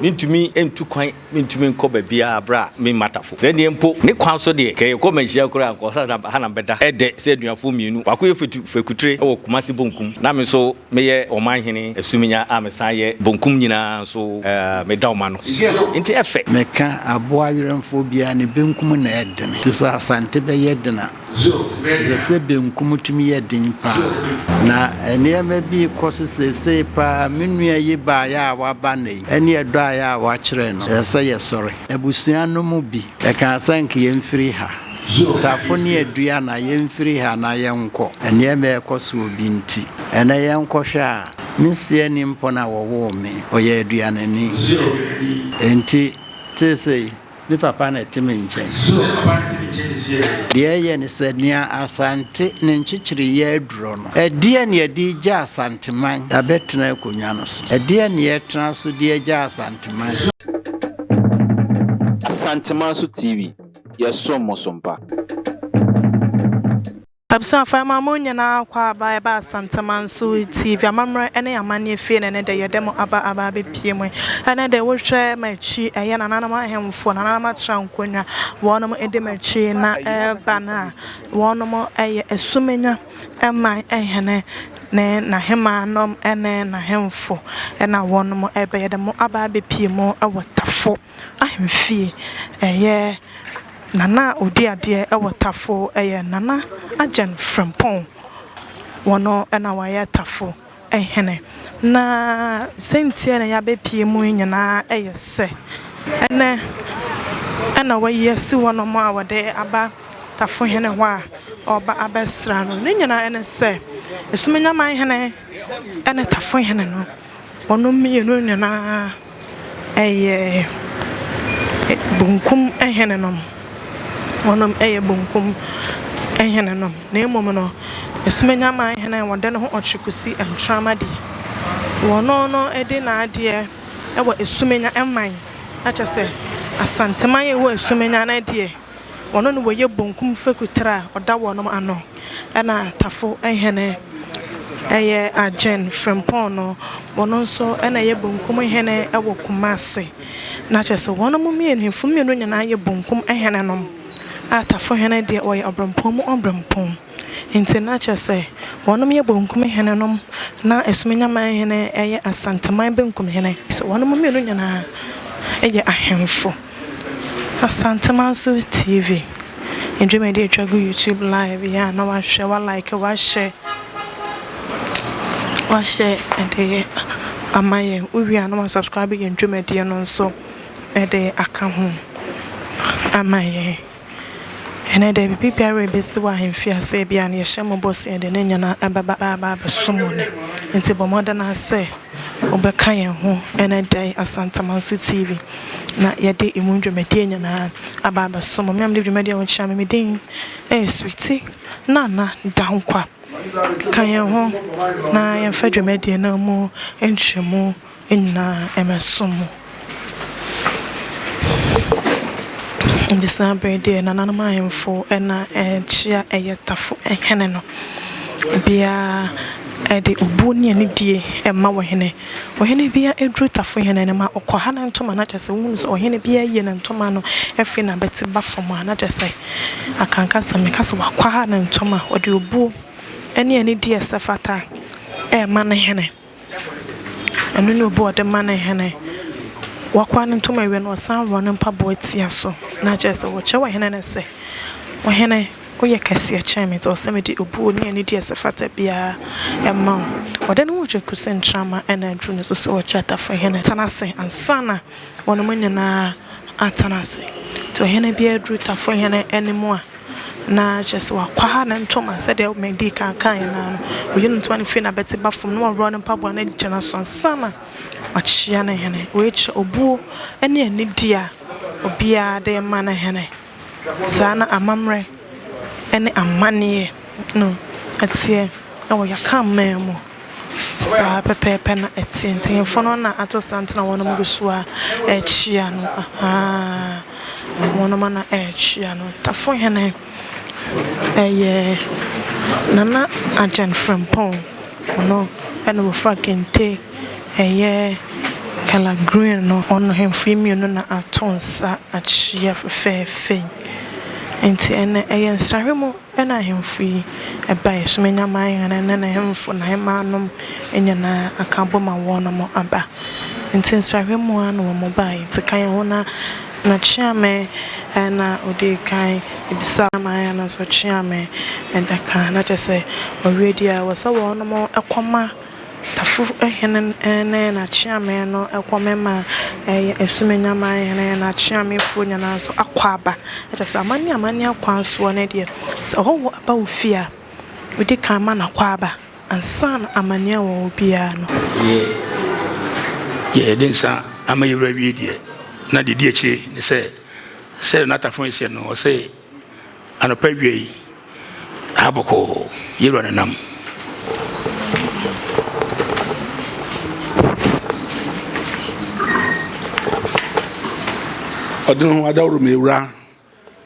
Mentumi ntu kwan, mentumi nkɔ baabiara berɛ a memma Tafo. Sɛ deɛ mpo ne kwan so deɛ, kɛ yɛkɔ manhyia koraa a, nka ha na mebɛda. Ɛdɛ sɛ aduafoɔ mmienu, baako yɛ Fekutire wɔ Kumasi Bonkum, na me nso meyɛ Ɔmanhene Asuminya a mesan yɛ Bonkum nyinaa nso meda wɔn ano. Nti ɛfɛ. Meka aboa werɛmfoɔ biara ne benkum na ɛdene. Te sɛ Asante bɛyɛ den a, ɛsɛ sɛ benkum tumi yɛ den paa. Na nneɛma bi rekɔ so seesei paa. Me nua yi baeɛ a waba nnɛ yi, ne ɛdɔ a yɛ a wakyerɛ no, ɛsɛ sɛ yɛsɔre. Abusua no mu bi kaa sɛ nka yɛmfiri ha. Tafo ne Aduana, yɛmfiri ha na yɛnkɔ. Nneɛma a ɛrekɔ so wɔ bi nti. Ɛnnɛ yɛnkɔhwɛ a, me siani mpɔn a wɔwoo me, ɔyɛ Aduanani. Enti seesei Me papa na ɛte me nkyɛn. Deɛ ɛyɛ ne sɛ, nea Asante ne nkyekyereeɛ aduro no, ɛdeɛn na yɛde regya Asanteman abɛtena akonnwa no so? Ɛdeɛn na yɛtena so de agya Asanteman? Asanteman so TV, yɛsom mo so mpa. Abusuafo ɛma mo nyinaa kɔ aba ɛba Asantemanso TV amammerɛ ne amanneɛ fie na ɛnɛ dɛ yɛde mo aba aba abɛpie mu yi. Ɛnɛ dɛ wohwɛ m'akyi ɛyɛ nananom ahemfo, nananom atra nkonnwa, wɔnom di m'akyi na ɛreba no a wɔnom ɛyɛ Asumenya man hene ne n'ahemaanom ne n'ahemfo ɛna wɔnom ɛreba yɛde mo aba abɛpie mu wɔ Tafo ahemfie ɛyɛ Nana a ɔdi adeɛ wɔ Tafo yɛ Nana Agyen Frimpong. Ɔno na wayɛ Tafo hene. Na sɛnti a na yɛabɛpue mu yi nyinaa yɛ sɛ, ɛnnɛ na wɔayi asi hɔnom a wɔde aba Tafo hene hɔ a ɔreba abɛsra no. Ne nyinaa ne sɛ, Asumanyaman hene ne Tafo hene no, Wɔn mmienu nyinaa yɛ bonkum henenom. Wɔn yɛ bonkum henenom. Na mmom no, Asumanyaman hene a wɔde ne ho ɔtwe kɔsi Ntrama deɛ, wɔn no de n'adeɛ wɔ Asumanya man, na kyerɛ sɛ Asanteman a ɛwɔ Asumanya no deɛ, Ɔno na ɔyɛ bonkum fekutere a ɔda wɔnom ano, ɛna Tafo hene yɛ Agyen Frimpong no, ɔno nso na ɛyɛ bonkum hene wɔ Kumasi. Na kyerɛ sɛ wɔnom mmienu, ahemfo mmienu nyinaa yɛ bonkum hene nom, a Tafo hene deɛ ɔyɛ ɔbrempɔn mu ɔbrempɔn. Nti na kyerɛ sɛ wɔnom yɛ bonkum hene nom na Asumanyaman hene yɛ Asanteman benkum hene. Sɛ wɔnom mmienu nyinaa yɛ ahemfo. Asantemanso TV, ndwumadie atwa gu YouTube live yi a na wahwɛ, wa like, wahyɛ, wahyɛ de ama yɛn. Wowie a na wa subscribe yɛn dwumadie no nso de aka ho ama yɛn. Ɛnnɛ de, biribi biara a ebesi wɔ ahemfie ase biara no, yɛhyɛ mo bɔ sɛ yɛde ne nyinaa bɛba aba abɛsom mo nnɛ. Enti bɔ mmɔden ara sɛ wobɛka yɛn ho ɛnnɛ da yi Asantemanso TV na yɛde emu dwumadie nyinaa aba abɛsom mo. Me a mede dwumadie ho kyerɛ me, me din yɛ Sweetie Nana Dankwa. Ka yɛn ho na yɛmfa dwumadie no mu nkyerɛmu nyinaa mmɛsom mo. Nti saa berɛ yi deɛ nananom ahemfo na ɛrekyea ɛyɛ Tafo hene no. Obiara de obuo ne anidie rema ɔhene. Ɔhene biara duru Tafo hene anim a, ɔkɔha ne ntoma na kyerɛ sɛ wohunu sɛ ɔhene biara ayi ne ntoma no afiri n'abati ba fam a, na kyerɛ sɛ akanka sɛ meka sɛ wakɔha ne ntoma. Ɔde obuo ne anidie a ɛsɛ fata rema ne hene. Ɛno ne obu a ɔde ma ne hene. Wakoa ne ntoma awie no, ɔsan worɔ ne mpaboa tia so, na kyerɛ sɛ ɔkyerɛ ɔhene no sɛ, Ɔhene, woyɛ kɛseɛ kyɛn me, nti ɛwɔ sɛ mede obuo ne anidie a ɛsɛ fata biara ma wo. Ɔde ne ho kyerɛ Kusenkyerɛma na aduru no so sɛ ɔkyerɛ Atafohene tena ase ansa na wɔn nyinaa atena ase. Nti ɔhene biara duru Tafohene anim a, Na kyerɛ sɛ wakwaha ne ntoma sɛdeɛ medii kan kaeɛ no ara no, ɔyi ne ntoma no firi n'abati ba fam na waworɔ ne mpaboa no agyina so ansa na wakyea ne hene. Wei kyerɛ obuo ne anidie a obiara de rema ne hene. Saa na amammerɛ ne amanneɛ no teɛ wɔ yɛn Akanman mu. Saa pɛpɛɛpɛ na ɛteɛ. Mpanyimfo no na ato santen a wɔnom gu so a ɛrekyia no. Ahaa, wɔnom na ɛrekyia no. Tafohene ɛyɛ Nana Agyen Frimpong. Ɔno na wɔfura kente. Ɛyɛ. Colour green no ɔno hemfo yi mmienu na ato nsa akyea fɛfɛɛfɛ yi. Nti ɛnɛ ɛyɛ nsrahwɛ mu na ahemfo yi bae. Sumenya man hene ne ne hemfo n'ahemmaa nom nyinaa aka abom a wɔnom aba. Nti nsrahwɛ mu ara na wɔn bae. Nti ka yɛn ho na na Kyeame na odii kan bisaa man hene nso Kyeame da ka na kyerɛ sɛ wɔwie deɛ a ɛwɔ sɛ wɔnom kɔma Tafo hene ne n'akyeame no kɔ mema ɛyɛ Asumanyaman hene n'akyeamefoɔ nyinaa nso akɔ aba. Na kyerɛ sɛ amanneɛ amanneɛ akwan soɔ no deɛ, sɛ ɔhɔhoɔ ba wo fie a, wodi kan ma no akɔ aba ansa na amanneɛ wɔ hɔ biara no. Yɛ yɛde nsa ama yɛwura wie deɛ, na deɛ ɛdi akyire ne sɛ, sɛdeɛ n'atafo seɛ no, ɔse Anɔpa awia yi, aha bɔkɔɔ, yɛwura no nam. Ɔde ne ho adaworo ma ewura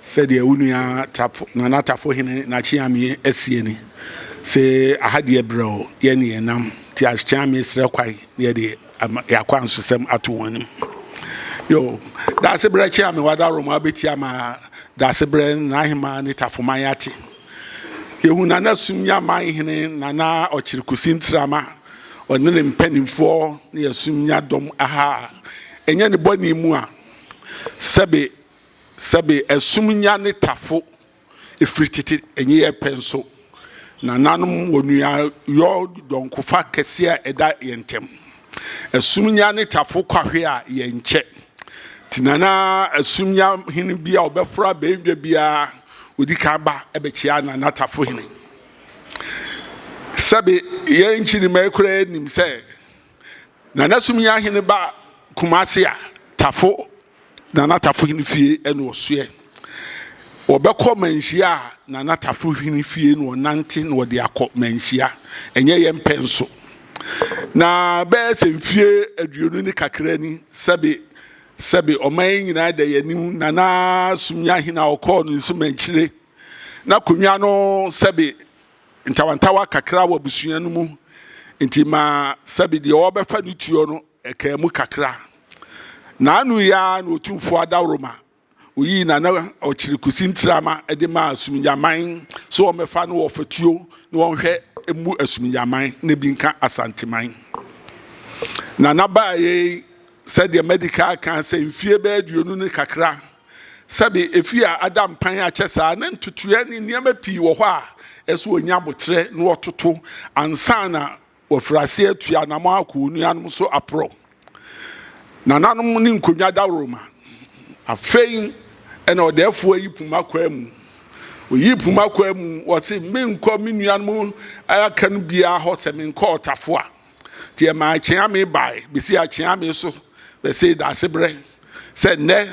sɛdeɛ wo nua Tafo, Nana Tafo hene n'akyeame asie ni. Se aha deɛ brɛw yɛ ne yɛn nam, nti akyeame srɛ kwan na yɛde yɛakwansosɛm ato wɔn anim. Yo, Daasebrɛ kyeame wadaworo ma wabɛtia ma Daasebrɛ n'ahemaa ne Tafoman ate. Yɛhu Nana Sumnya man hene Nana Ɔkyere Kusi Ntrama, ɔne ne mpanimfoɔ ne Yɛsumnya dɔm aha a, ɛnyɛ ne bɔne mu a, sɛbe sɛbe Asumnya ne Tafo Ɛfiri tete ɛnyɛ yɛn pɛ nso, nananom wɔ nuayɔ yɔnkofa kɛseɛ a ɛda yɛn ntam. Asumnya ne Tafo kwahwe a yɛnkyɛ. Nti Nana Asumnya hene bi a ɔbɛforo abɛndwa biara, ɔdi kan ba bɛkyea Nana Tafo hene. Sɛbe yɛn nkyirimma yi koraa nim sɛ Nana Asumnya hene ba Kumase a, Tafo Nana Tafohene fie na ɔsoɛ. Wɔbɛkɔ Manhyia a, Nana Tafohene fie na ɔnante na ɔde akɔ Manhyia. Ɛnyɛ yɛn pɛ nso. Na bɛyɛ sɛ mfie 20 ne kakra ni, sɛbe sɛbe ɔman yi nyinaa da yɛn anim, Nana Sumya hene a ɔkɔɔ no nso Mankyire. Na konwa no sɛbe ntawantawa kakra wɔ abusua no mu, nti ma sɛbe deɛ ɔbɛfa no tuo no Ɛkaa mu kakra. N'ano yi ara na Otumfoɔ Adaworoma oyii Nana Ɔkyere Kusi Ntirama de maa Asumgyaman sɛ wɔmmɛfa no wɔ fatuo na wɔnhwɛ mmu Asumgyaman na bi nka Asanteman. Nana baeɛ yi, sɛdeɛ madi kan aka sɛ mfie bɛyɛ 20 ne kakra, sɛbe efie a ada mpan akyɛ saa na ntotoeɛ ne nneɛma pii wɔ hɔ a ɛsɛ wɔnya aboterɛ na wɔtoto ansa na Wɔfiri aseɛ atu anammɔn akɔ wɔn nuanom so aporɔ. Nananom ne nkonnwa dawuroma. Afei ɛna ɔdɛɛfoɔ ayi poma kwaa mu. Ɔyii poma kwaa mu, wɔse menkɔ me nuanom aka no biara hɔ sɛ menkɔ ɔtafo a. Nti ɛmaa Akyeame bae, bɛsi Akyeame so bɛsee Daasebrɛ sɛ nnɛ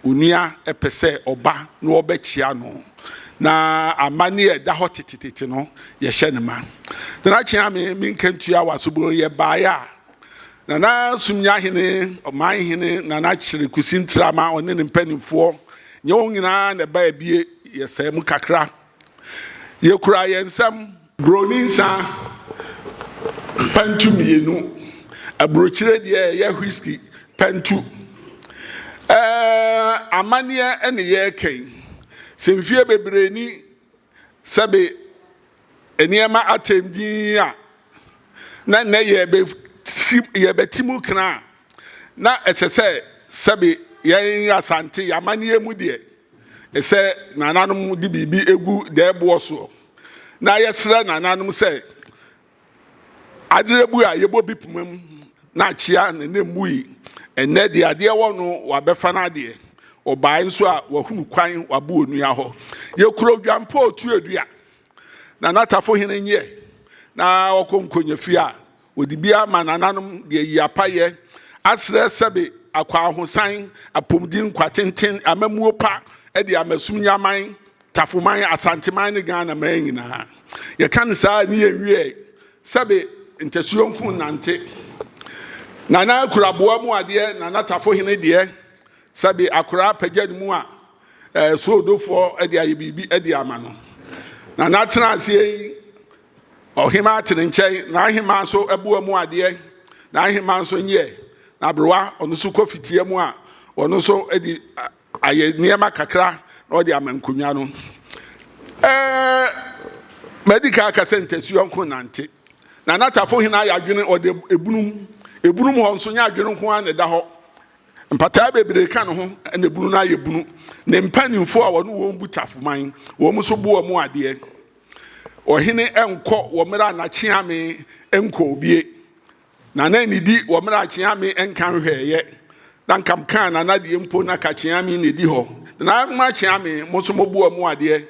Onua pɛ sɛ ɔba na ɔbɛkyea no, na amanneɛ a ɛda hɔ tetetete no, yɛhyɛ no ma. Nana Kyeame, me nkantua w'asobo yɛbaeɛ a, Nana Sumnya hene, ɔman hene, Nana Kyere Kusi Ntrama, ɔne ne mpanimfoɔ, nyɛ wɔn nyinaa na ɛbaeɛ bie, yɛsɛe mu kakra. Yɛkura yɛn nsam. Broni nsa pantu mmienu, aburokyire deɛ ɛyɛ whisky pantu. Ɛɛ amanneɛ ne yɛreka yi. Sɛ mfie bebree ni sɛbe nneɛma atɛm din a, na nnɛ yɛbɛsi yɛbɛte mu kena a, na ɛsɛ sɛ sɛbe yɛn Asante yɛn amanneɛ mu deɛ, ɛsɛ nananom de biribi gu dɛɛboɔ soɔ. Na yɛsrɛ nananom sɛ aderebu a yɛbɔ bi poma mu na akyea na ne mmui. Ɛnnɛ deɛ adeɛ wɔ no wabɛfa no adeɛ. Ɔbae nso a wahunu kwan wabo onua hɔ. Yɛkura odwampɔ otuadua. Nana Tafohene nyɛ na ɔkɔ nkonyafie a Wɔde bi ama nananom de ayi apayɛ, asrɛ sɛbe akwahosan, apomuden, nkwatenten, amammuo pa de ama Sumnyaman, Tafoman, Asanteman ne Ghana man nyinaa. Yɛka no saa a ne yɛnwiɛɛ sɛbe ntasuo nko nnante. Nana kura aboa mu adeɛ, Nana Tafohene deɛ sɛbe akoraa pagya ne mu a soodofoɔ de ayɛ biribi de ama no. Nana tena aseɛ yi Ɔhemaa te ne nkyɛn, n'ahemaa nso boa mu adeɛ, n'ahemaa nso nyɛ. Na aberewa ɔno nso kɔ fitia mu a, ɔno nso de ayɛ nneɛma kakra na ɔde ama nkonnwa no. Ɛɛ madi kan aka sɛ ntasuo nko nante. Na n'atafo hene ayɛ adwene ɔde ebunum. Ebunum hɔ nso nyɛ adwene nko ara na ɛda hɔ. Mpataa bebree ka ne ho na ebunu no ayɛ bunu. Ne mpanimfoɔ a wɔne wɔn bu tafoman, wɔn nso bo wɔn adeɛ. Ɔhene nkɔ wɔ mmerɛ a n'akyeame nkɔ obie. Nana nnidi wɔ mmerɛ a kyeame nka nhwɛɛyɛ. Na nka mkaa Nana deɛ mpo na ka kyeame na ɛdi hɔ. Nana ma kyeame mo nso mo boa mu adeɛ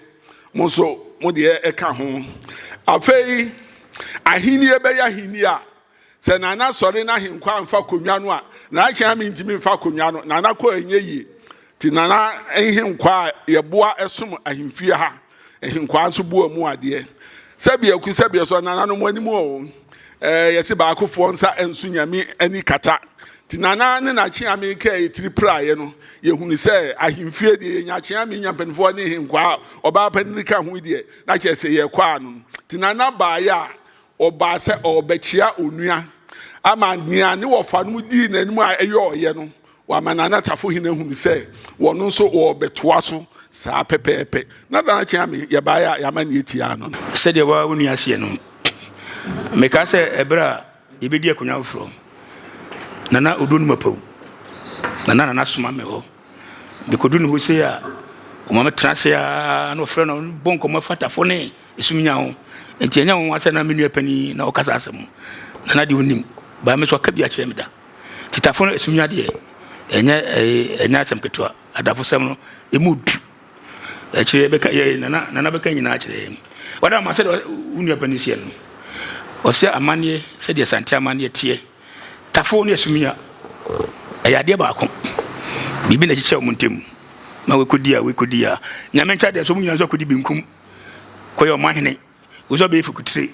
mo nso mo deɛ ɛka ho. Afei ahennie bɛyɛ ahennie a sɛ Nana sɔre na ahenkwa amfa konwa no a Nana kyeame ntumi mfa konwa no. Nana kɔ ɛnyɛ yie. Nti Nana nhenkwaa a yɛboa ɛsom ahemfie ha, nhenkwaa nso boa mu adeɛ. Sɛbi aku sɛbi ɛsɔ nananom anim o, ɛɛ yɛse baakofoɔ nsa nso Nyame ani kata. Nti Nana ne n'akyeame kaa etiri praeɛ no, yɛhunu sɛ ahemfie deɛ yɛnya akyeame nya mpanimfoɔ ne nhenkwaa a ɔbaa panini ka ho deɛ, na kyerɛ sɛ yɛkɔ ano no. Nti Nana baeɛ a, ɔbaa sɛ ɔrebɛkyea onua ama nea ne wɔfanom dii n'anim a ɛyɛ ɔyɛ no, wama Nana Tafohene ahunu sɛ wɔn nso wɔrebɛtoa so saa pɛpɛɛpɛ. Na Nana Kyeame, yɛbaeɛ a yɛama ne atiaa no no. Sɛdeɛ wo ara wo nua seɛ no, mekaa sɛ ɛberɛ a yɛbɛdi akonnwa foforɔ, Nana Odo Numapawu, na na Nana soma me hɔ. Mekɔdu ne hɔ sei a, ɔma metena ase ara na ɔfrɛ no bɔ nkɔmmɔ fa Tafo ne Esum nya ho. Enti ɛnyɛ nwonwa sɛ na me nua panin na ɔka saa asɛm no. Na na deɛ ɔnim. Baa me so ɔka bi akyerɛ me da. Titafo no esum nya deɛ, ɛnyɛ ɛnyɛ asɛm ketewa. Adafosɛm no, emu du. Akyire yɛbɛka yɛ nana nana bɛka nyinaa akyerɛ yɛn. Wada ma sɛdeɛ wo nua panin seɛ no. Ɔsɛ amanneɛ sɛdeɛ Sante amanneɛ teɛ. Tafo ne esum nya ɛyɛ adeɛ baako. Biribi na ɛkyekyɛ wɔn ntam. Na wɔkɔdi a wɔkɔdi a. Nyame nkyɛ deɛ so wɔn nyinaa nso akɔdi benkum. kɔyɛ ɔman hene, wo nso abɛyɛ fikutire.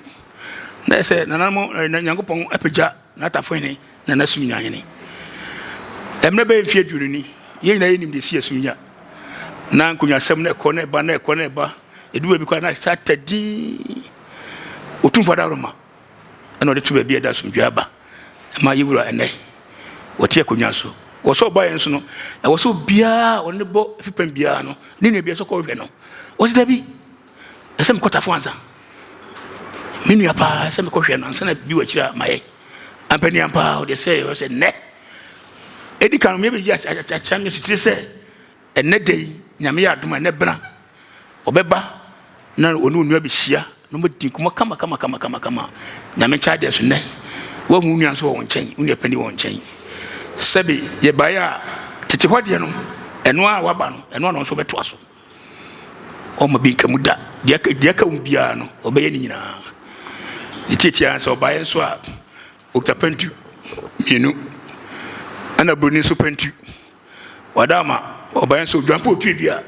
Na ɛsɛ nananom na Nyankopɔn apagya n'atafo hene na n'asum nya hene. Mmerɛ bɛyɛ mfeɛ aduonu ni, yɛn nyinaa yɛnim deɛ ɛsi asum nya. Na nkonnwasɛm na ɛkɔ na ɛba na ɛkɔ na ɛba. Ɛdu baabi koraa na ɛsɛ ata din. Otumfoɔ Adaworoma ɛna ɔde to baabi a ɛda asomdwoeɛ aba ma yɛ wura ɛnɛ wɔte akonnwa so wɔ sɛ ɔba yɛn so no ɛwɔ sɛ obiara a ɔne bɔ fipɛn biara no ne nua biara sɛ kɔhwɛ no wɔsi dabi ɛsɛ mekɔtafo ansa me nua paa sɛ mekɔhwɛ no ansa na bi wɔ akyiri a mayɛ ampani ampa ɔde sɛ ɛwɔ sɛ nnɛ ɛdi kan no mebɛgye akyɛ me sutire sɛ Ɛnnɛ da yi, Nyame yɛ adom a, ɛnnɛ bena, ɔbɛba na ɔne onua bɛhyia na wɔadi nkɔmmɔ kama kama kama kama kama. Nyame nkyɛ adeɛ so nnɛ, woahu wo nua nso wɔ wo nkyɛn, wo nua panin wɔ wo nkyɛn. Sɛbe yɛbaeɛ a, tete hɔ deɛ no, ɛno a waba no, ɛno a na ɔnso bɛtoa so. Ɔma bi nka mu da, deɛ aka mu biara no, ɔbɛyɛ ne nyinaa. Ne tiatia sɛ ɔbaeɛ nso a, ɔkuta pantu mmienu, ɛna buroni nso pantu. Wada ama ɔbae nso odwan po otwe dua.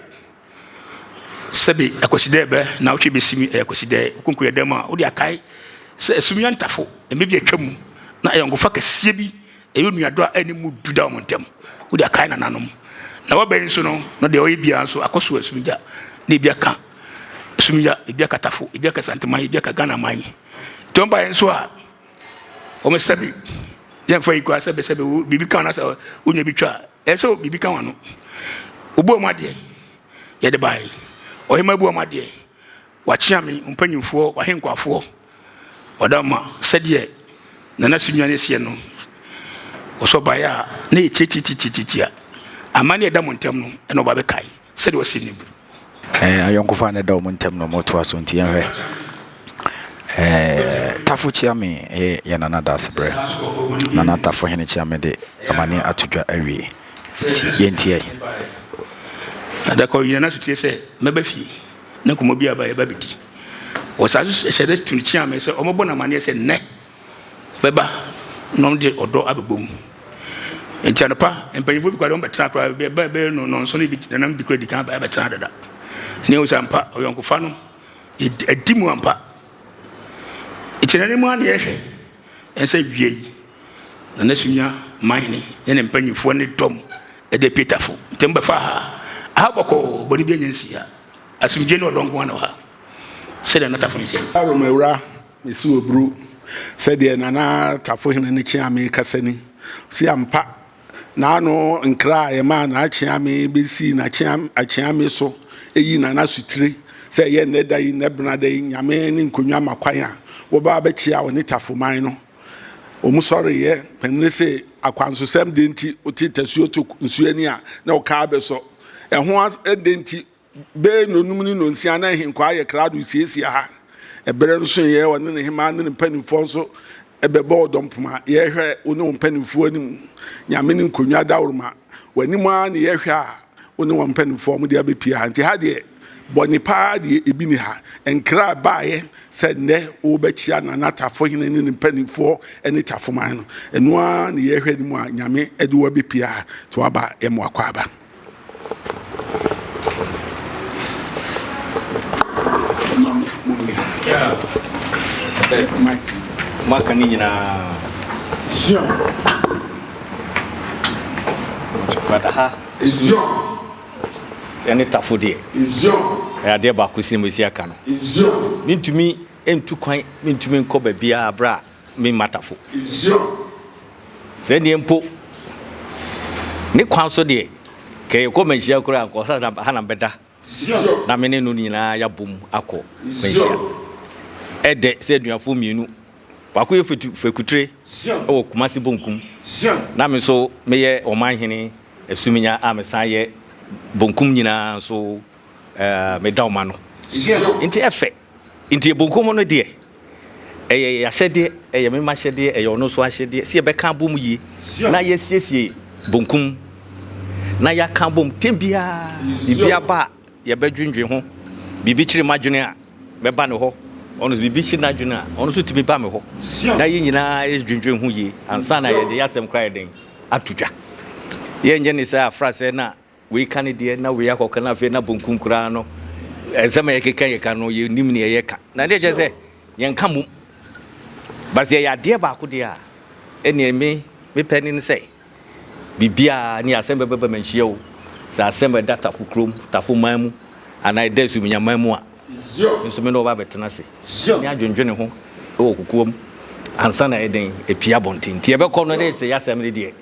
Sɛbe akwasidɛɛ bɛ na wotwe besi mi ɛyɛ akwasidɛɛ okonko yɛ dɛm a wode akae sɛ esum yɛ ntafo mmere bi atwa mu na ayɔnkofa kɛseɛ bi ɛyɛ onuadɔ a ɛne mu du da wɔn ntam wode akae nananom na wabɛn nso no na deɛ ɔyɛ biara nso akɔ so esum gya na ebi aka esum gya ebi aka tafo ebi aka santeman ebi aka Ghana man nti wɔn baeɛ nso a Wɔn sɛbe yɛmfa yi koraa sɛbe sɛbe wo biribi ka na sɛ wonya bi twa a ɛsɛ sɛ biribi ka wano. Obu wɔn adeɛ yɛde bae. Ɔhema bu wɔn adeɛ wakyea me mpanyimfoɔ wahenkwafoɔ ɔda ma sɛdeɛ Nana Sunyani seɛ no ɔsɔ baeɛ a na yɛ tiatitiatitiatia amane ɛda mo ntam no ɛna ɔba bɛkae. Sɛdeɛ ɔsi ne bu. Ɛɛ ayɔnkofa a na ɛda wɔn ntam na wɔtoa so nti yɛnhwɛ. Ɛɛ Tafo Kyeame yɛ yɛn nana Daasebrɛ. Nana Tafo Hene Kyeame de amaneɛ ato dwa awie nti yɛntie. Adakɔ yi nana sotie sɛ mɛba fie na nkɔmmɔ bi aba yɛba bɛdi. Ɔsan nso hyɛ da tu no Kyeame sɛ ɔmmɛbɔ no amaneɛ sɛ nnɛ Ɔbɛba na ɔno de ɔdɔ abɛbɔ mu. Nti anɔpa mpanyinfoɔ bi koraa de wɔn bɛtena koraa bɛyɛ bɛyɛ no nɔnso ne bi nanam bi koraa di kan abɛtena dada. Ne ehu sɛ ampa ɔyɔnkofa no adi mu ampa. Nti n'anim ara na yɛhwɛ ɛnsɛ wia yi na n'asunya man ne ne mpanyinfoɔ ne dɔm ɛde apue Nti mo bɛfa ha aha bɔkɔɔ bɔne bi anya nsi ha. Asomdwie ne ɔdɔ nko ara na wɔ ha sɛdeɛ natafo no sɛ. Roma awura Mesi wɔ buru sɛdeɛ Nana Tafohene no kyeame kasa ni. Ɔse ampa, n'ano nkra a yɛmaa n'akyeame bɛsii n'akyeame so yii Nana sotire sɛ ɛyɛ nnɛ da yi, nnɛ bena da yi, Nyame ne nkonnwa ma kwan a wɔba abɛkyea ɔne Tafoman no. Wɔn sɔreeɛ, panini se akwansosɛm deɛ nti wote tasuo to nsuo ani a na ɔkaa bɛsɔ. Ɛho deɛ nti Bɛyɛ nnɔnum ne nnɔnsia na ahenkwaa yɛ krado resiesie ha. Ɛberɛ no soeɛ, ɔne ne hemmaa ne ne mpanimfoɔ nso bɛbɔɔ dɔmpoma. Yɛrehwɛ wo ne wo mpanimfoɔ anim, Nyame ne nkonnwa dawuroma. W'anim ara ne yɛhwɛ a wo ne wɔn mpanimfoɔ mode abɛpue ha. Nti ha deɛ, bɔne paa deɛ ebi nni ha. Nkra a ɛbaeɛ sɛ nnɛ worebɛkyea Nana Tafohene ne ne mpanimfoɔ ne Tafoman no, ɛno ara ne yɛrehwɛ anim a Nyame de wo abɛpue ha. Nti woaba, yɛma wo akwaaba. Maka ne nyinaa. But ha ɛne tafo deɛ ɛyɛ adeɛ baako si na mesi aka no. Mentumi ntu kwan, mentumi nkɔ baabiara berɛ a memma tafo. Sɛ deɛ mpo ne kwan so deɛ, kɛ yɛkɔ manhyia koraa nka ɔsɛ ha na bɛda na me ne no nyinaa yɛabom akɔ manhyia. Ɛdɛ sɛ aduafoɔ mmienu, baako yɛ fekutire wɔ Kumasi Bonkum na me nso meyɛ ɔmanhene Asuminya a mesan yɛ Bonkum nyinaa nso meda ɔma no. Nti ɛfɛ. Nti Bonkum no deɛ Ɛyɛ yɛn ahyɛdeɛ, ɛyɛ me m'ahyɛdeɛ, ɛyɛ ɔno nso ahyɛdeɛ sɛ yɛbɛka abom yie na yɛasiesie bonkum na yɛaka abom tɛm biara. Biribi aba a yɛbɛdwendwen ho, biribi kyere m'adwene a mɛba ne hɔ, ɔno nso biribi kyere n'adwene a ɔno nso tumi ba me hɔ na yɛn nyinaa yɛdwendwen ho yie ansa na yɛde yɛn asɛm koraa yɛ dɛn ato dwa. Yɛnyɛ ne sɛ afra sɛ na Wei ka ne deɛ na wei akɔka na afei na bonkum koraa no nsɛm a yɛkeka yɛka no yɛnim neɛ yɛka na deɛ kyerɛ sɛ yɛnka mmom but sɛ yɛyɛ adeɛ baako deɛ a ɛneɛ me mepɛ ne ne sɛ biribiara ne asɛm bɛbɛba manhyia o sɛ asɛm ɛda tafo kurom tafo man mu anaa ɛda asuminya man mu a nso me ne ɔba bɛtena ase ne adwendwene ho wɔ kokoam ansa na ɛdɛn apia abɔnten nti yɛbɛkɔ no ne sɛ yɛasɛm no deɛ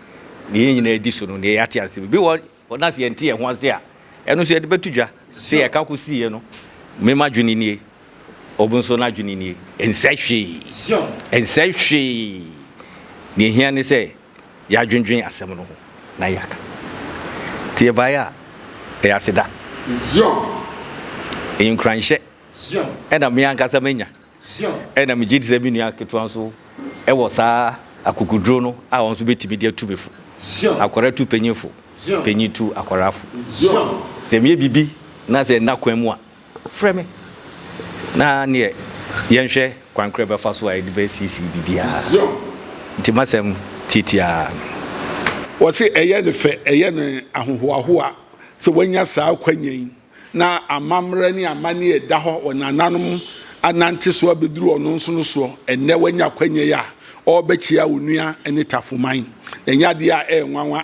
Deɛ yɛn nyinaa di so no, deɛ yɛate ase. Bi wɔ hɔ na sɛ yɛnte yɛn ho ase a, ɛno nso yɛde bɛto dwa. Sɛ yɛka kɔsiiɛ no, me m'adwene nie, ɔbo nso n'adwene nie. Ɛnsɛe hwee. Ɛnsɛe hwee. Deɛ ɛhia ne sɛ yɛadwendwen asɛm no ho na yɛaka. Nti yɛbaeɛ a, ɛyɛ aseda. Ɛyɛ nkuranhyɛ. Ɛna me ankasa manya. Ɛna megye di sɛ me nua ketewa nso wɔ saa akokoduro no a ɔno nso bɛtumi de atu me fo. Akwadaa tu panyin fo, panyin tu akwadaa fo. Sɛ meyɛ biribi na sɛ ɛnna kwan mu a, frɛ me na neɛ yɛnhwɛ kwan korɔ bɛfa so a yɛde bɛsiesie biribiara. Nti m'asɛm tiatiaa no. Wɔse ɛyɛ no fɛ, ɛyɛ no ahohoahoa sɛ wanya saa akwanya yi. na amammerɛ ne amanneɛ a ɛda hɔ wɔ nananom anante so abɛduru ɔno nso no soɔ. Ɛnnɛ wanya akwanya yi a ɔrebɛkyea onua ne Tafoman. Ɛnyɛ adeɛ a ɛyɛ nwanwa.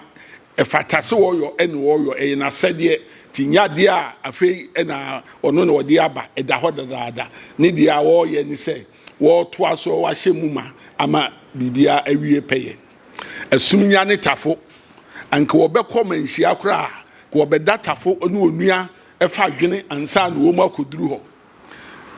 Ɛfata sɛ ɔyɔ ɛne ɔyɔ, ɛyɛ n'asɛdeɛ. Nti nyɛ adeɛ a afei na ɔno na ɔde aba, ɛda hɔ dadaada. Ne deɛ a ɔreyɛ ne sɛ wɔretoa so ahyɛ mu ma ama biribiara awie pɛyɛ. Asumnya ne Tafo, anka wɔbɛkɔ manhyia koraa a, ka wɔbɛda Tafo ne Onua fa adwene ansa na wɔn akɔduru hɔ.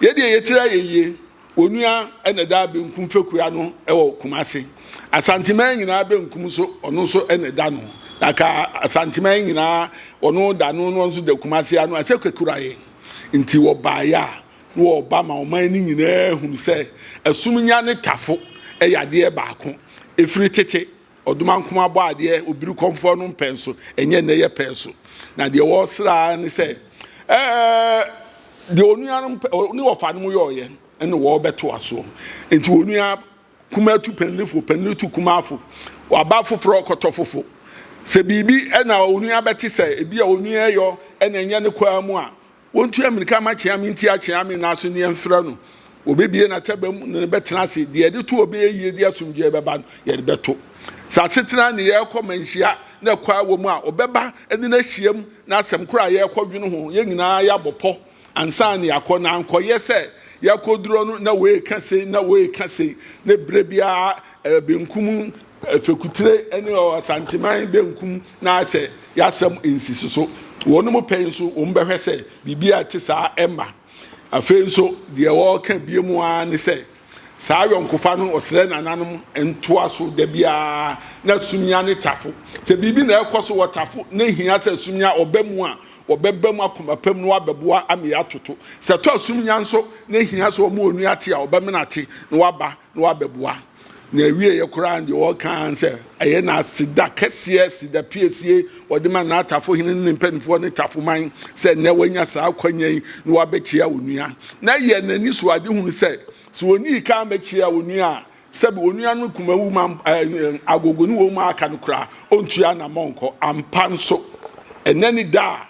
Yɛ deɛ yɛtiri ayɛ yie, Onua na ɛda benkum fekua no wɔ Kumase. Asanteman nyinaa benkum nso, ɔno nso na ɛda no. Na ka Asanteman nyinaa, ɔno da no na ɔno nso da Kumase ano, asɛ kakura yɛn. Nti wɔbaeɛ a, na wɔba ma ɔman no nyinaa hunu sɛ Asumnya ne Tafo yɛ adeɛ baako. Ɛfiri tete, Ɔdomankoma bɔ adeɛ, obiri kɔmfoɔ no mpɛn so, ɛnyɛ nnɛ yɛ pɛn so. Na deɛ wɔresrɛ ara ne sɛ, ɛɛ, deɛ onuanom pɛ, ne wɔfa no yɔɔyɛ, ɛna wɔrebɛtoa soɔ. Nti onua kumaa tu panyin fo, panyin tu kumaa fo, waba foforɔ kɔtɔ fofo. Sɛ biribi ɛna onua bɛte sɛ ebi a onua yɔ ɛna ɛnyɛ ne kwaa mu a, Wɔntu ammirika mma kyeame ntia kyeame nna so ne yɛmfrɛ no. Wɔbɛbue n'ataba mu ne no bɛtena ase. Deɛ yɛde to ɔbɛyɛ yie de asomdwoeɛ bɛba no, yɛde bɛto. Sɛ asetena ne yɛrekɔ manhyia na ɛkwan wɔ mu a, ɔbɛba ne no ahyiam na asɛm korɔ a yɛrekɔdwene ho, yɛn nyinaa yɛabɔ pɔ ansa na yɛakɔ. Na ankɔyɛ sɛ yɛakɔduro no na wei reka sei na wei reka sei, na berɛ biara benkum Fekutire ne Asanteman benkum na sɛ y'asɛm nsisi so. Wɔnom pɛ nso wɔn bɛhwɛ sɛ biribi a ɛte saa ɛmma. Afei nso deɛ wɔreka bie mu ara ne sɛ saa ayɔnkofa no ɔsrɛ nananom ntoa so da biara na Sumia ne Tafo. Sɛ biribi na ɛkɔ so wɔ Tafo na ehia sɛ Sumia ɔba mu a, wɔbɛba mu akoma pa mu na wɔabɛboa ama yɛatoto. Sɛ ɛtɔ Sumia nso na ehia sɛ wɔn onua te a, ɔbɛmena ate na waba na wabɛboa. Na awieeɛ koraa no deɛ ɔreka ara ne sɛ ɛyɛ no aseda kɛseɛ, aseda piesie ɔde ma N'Atafo hene ne ne mpanimfoɔ ne Tafoman sɛ nnɛ wanya saa akwanya yi na wabɛkyia onua. Na ɛyɛ n'ani so adehunu sɛ sɛ ɔnnii kan ammɛkyia onua a, sɛbe onua no kumawu ma agogo ne wɔn mu aka no koraa, ɔntua anammɔn nkɔ. Ampa nso, ɛnnɛ ne da a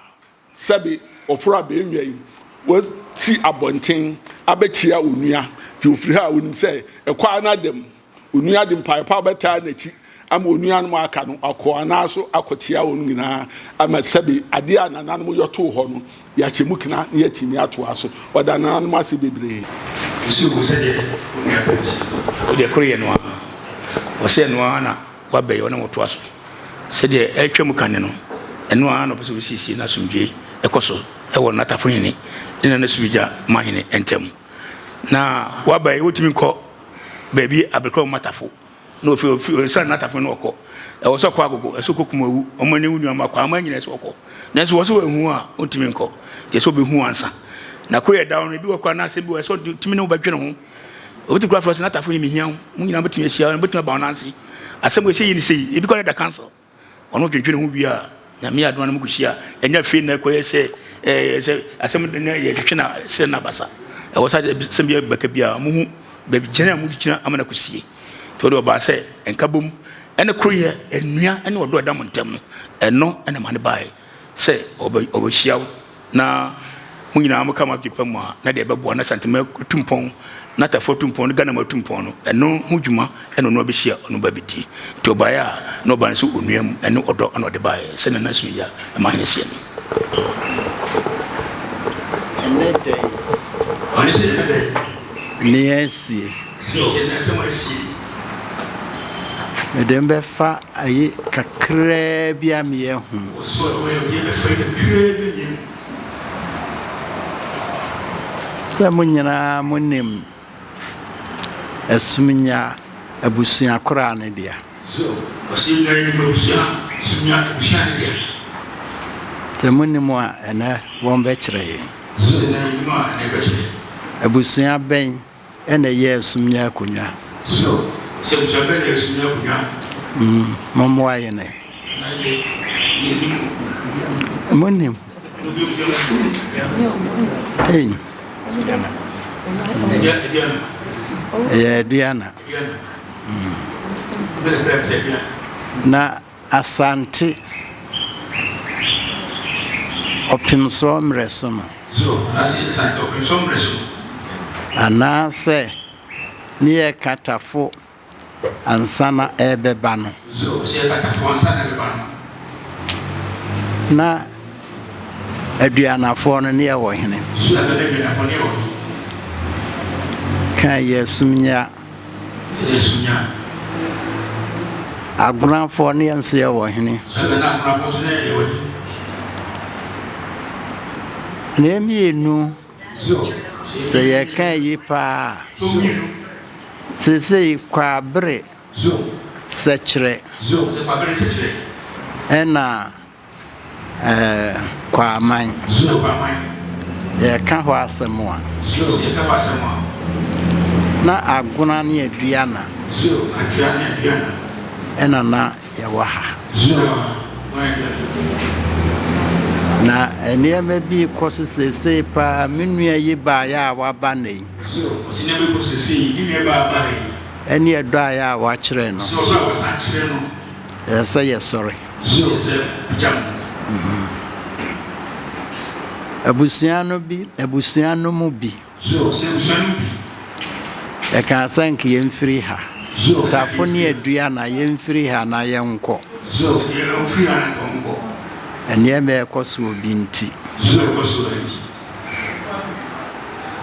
Sɛbe wɔforo abɛnnwa yi, wɔasi abɔnten abɛkyia onua, nti ofiri ha a onim sɛ ɛkɔ ara na ada mu. Onua de mpae pa bɛtaa n'akyi ama onuanom a aka no akɔ anaa so akɔkyia wɔn nyinaa ama sɛbe adeɛ a nananom yɔ too hɔ no, yɛahyɛ mu kena na yɛatumi atoa so. Ɔda nananom ase bebree. Nsi wo bo sɛdeɛ onua pɛ nsi. Wo deɛ koro yɛ no ara. Ɔsɛ ɛno ara na wabɛyɛ ɔne wo toa so. Sɛdeɛ ɛretwam kane no, ɛno ara na ɔpɛ sɛ ɔsiesie na asomdwoeɛ kɔ so wɔ n'atafohene ne n'anasumgya mahene ntam. Na waba yi, wotumi nkɔ baabi abɛkura wɔn atafo na ofi ofi ɔsan n'atafo no ɔkɔ. Ɛwɔ sɛ ɔkɔ agogo, ɛsɛ ɔkɔ kumawu, wɔn ani wo nua akɔ ama nyina ɛsɛ ɔkɔ. Nanso wɔ sɛ wɔahu a, ɔntumi nkɔ. Gye sɛ ɔbɛhu ansa. Na koro yɛ da no, ebi wɔ koraa na asɛm bi wɔ ɛsɛ ɔtumi ne wo bɛdwene ho. Obi te kura frɛ sɛ n'atafo yi mehia wo, mo nyinaa bɛtumi ahyia, bɛtumi aba wɔn ase. Asɛm wei sɛ yi ne sei, ebi kora da council. Ɔno dwendwene ho wie a, Nyame adom na mokɔhyia a, ɛnyɛ afei na ɛkɔyɛ sɛ ɛɛ sɛ asɛm no yɛtwetwe na sɛ na basa. Ɛwɔ sɛ asɛm bi bɛka biara mohu baabi gyina a mogyina ama no akɔsie. Nti ɔde ɔbaa sɛ nkabom ɛne koroyɛ, nnua ɛne ɔdɔ ɛda mo ntam no, ɛno ɛna ma no baeɛ sɛ ɔbɛhyia wo. Na mo nyinaa moka mo adwene pa mu a, na deɛ ɛbɛboa na Santema atu mpɔn, na Tafoɔ atu mpɔn, ne Ghana mu atu mpɔn no, ɛno ho dwuma ɛna ɔno abɛhyia ɔno ba bɛdi. Nti ɔbaeɛ a, na ɔba no sɛ onua mu ɛne ɔdɔ ɛna ɔde baeɛ sɛ Nana Sumya ɛma hene seɛ no. Ɛnnɛ da yi. Ɔne sɛ ɛnnɛ da yi. Nea asie. Sɛ ɔsɛ n'asɛm asie. Mede mo bɛfa ayi kakraa bi a meyɛ ho. Ɔsɛ ɔyɛ deɛ bɛfa yi kakraa bi mmienu. Sɛ mo nyinaa mo nim Asumnya abusua koraa no dea. So ɔsɛ yɛn nyinaa nim abusua Asumnya abusua no dea. Sɛ mo nim a ɛnɛ wɔn bɛkyerɛ yɛn. So sɛ yɛn nim a ɛnɛ bɛkyerɛ. Abusua bɛn na ɛyɛɛ sumyɛ akonnwa. So sɛ abusua bɛn na ɛyɛ sumyɛ akonnwa? Mm, mommoa yɛn ɛ. Na yɛ, yɛnim o. Monim? Ei. Ɛyɛ Aduana. Mm. Na Asante ɔpemsoɔ mmerɛ so no. Anaasɛ ne yɛ katafo ansa na ɛrebɛba no. Na Aduanafoɔ no ne yɛ wɔ hene. Ka yɛ sumnya. Sɛdeɛ nso nya. Agonafoɔ ne yɛn nso yɛ wɔ hene. Sɛdeɛ na agonafoɔ nso ne yɛ wɔ hene. Na mmienu, sɛ yɛka yi paa, seesei Kwabere Sɛkyerɛ ɛna Ɛɛ Kwaaman. Yɛka hɔ asɛm a. Na Agona ne Aduana. Ɛna na yɛwɔ ha. Na nneɛma bi rekɔ so seesei paa. Me nua yi baeɛ a waba nnɛ yi. Ɛne ɛdɔ a yɛ a wakyerɛ no. Ɛsɛ sɛ yɛsɔre. Abusua no bi, abusua no mu bi. Yɛkaa sɛ nka yɛmfiri ha. Tafo ne Adua na yɛmfiri ha na yɛnkɔ. Nneɛma a ɛkɔ soɔ bi nti.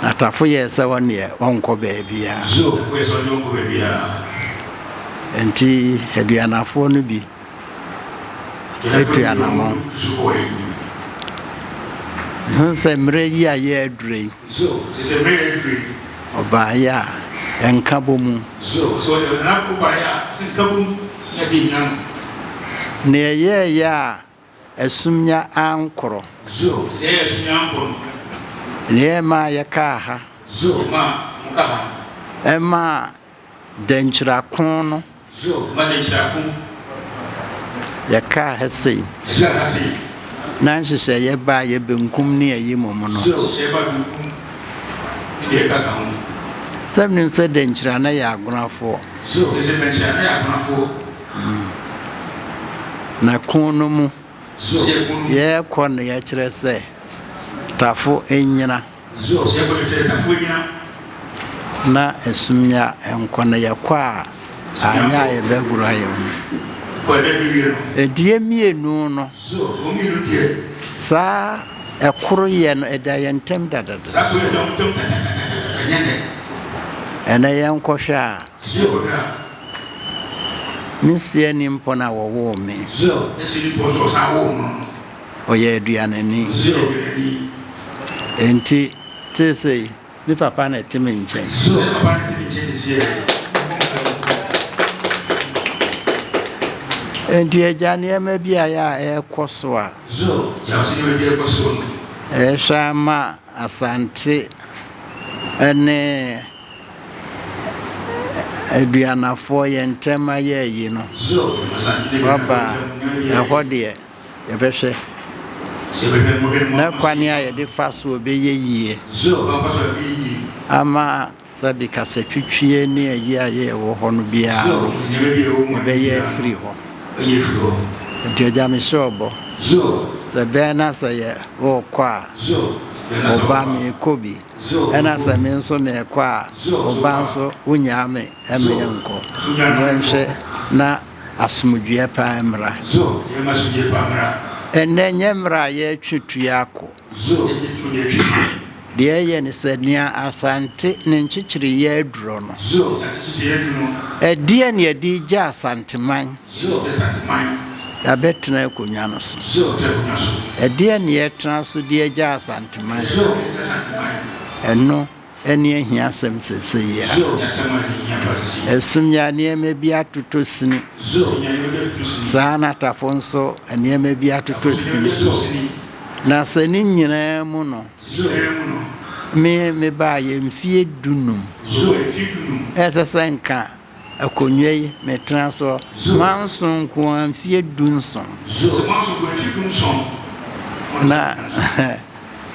Na Tafo yɛɛ sɛ ɔneɛ ɔnkɔ baabiara. Nti Aduanafoɔ no bi tu anamɔn. Mehu sɛ mmerɛ yi a yɛaduru yi, ɔbaeɛ a, nkabɔmu. Deɛ ɛyɛeɛ a Asumnya ankorɔ. Deɛ ɛmaa yɛkaa ha. Ɛmaa Dankyirako no. Yɛkaa ha sei. Na nhyehyɛeɛ baa yɛ benkum ne ayi mmom no. Sɛ menim sɛ Dankyira no yɛ Agonafoɔ. Na ko no mu, yɛrekɔ no yɛkyerɛ sɛ Tafo nnyina. Na Asumya nkɔ na yɛkɔ a, anyɛ a yɛbɛgoro ayɛ ho. Enti yɛn mmienu no, saa ɛkoro yɛ no ɛda yɛn ntam dadada. Ɛnɛ yɛnkɔhwɛ a. Me siani mpɔn a wɔwoo me. Ɔyɛ aduanani. Enti seesei me papa na ɛte me nkyɛn. Enti agya nneɛma bi a yɛ a ɛrekɔ so a. Ɛrehwɛ ama Asante ne. Aduanafoɔ yɛn ntɛm ayɛ ayi no waba a, ɛhɔ deɛ yɛbɛhwɛ na kwane a yɛde fa so ɛbɛyɛ yie ama sɛbi kasatwitwie ne ayi a yɛwɔ hɔ no biara no yɛbɛyɛ afiri hɔ. Nti agya mehyɛ ɔbɔ sɛ bɛn na sɛ yɛ wɔkɔ a ɔba meekɔ bi. Ɛna sɛ me nso merekɔ a, wo ba nso wonyaa me ma yɛnkɔ. Yɛnhwɛ na asomdwoeɛ paa mmra. Ɛnnɛ nyɛ mmerɛ a yɛretwe tua akɔ. Deɛ ɛyɛ ne sɛ nea Asante ne nkyekyereeɛ aduro no, ɛdeɛn na yɛde regya Asanteman? Yɛabɛtena akonnwa no so. Ɛdeɛn na yɛtena so de agya Asanteman? Ɛno ne ahiasɛm seesei yi ara. Ɛsom yi ara nneɛma bi atotɔ sini. Saa ara na Tafo nso nneɛma bi atotɔ sini. Na sɛ ne nyinaa mu no, me mebaeɛ mfeɛ dunum. Ɛsɛ sɛ nka Akonnwa yi, metena so manson nko ara mfeɛ dunson. Na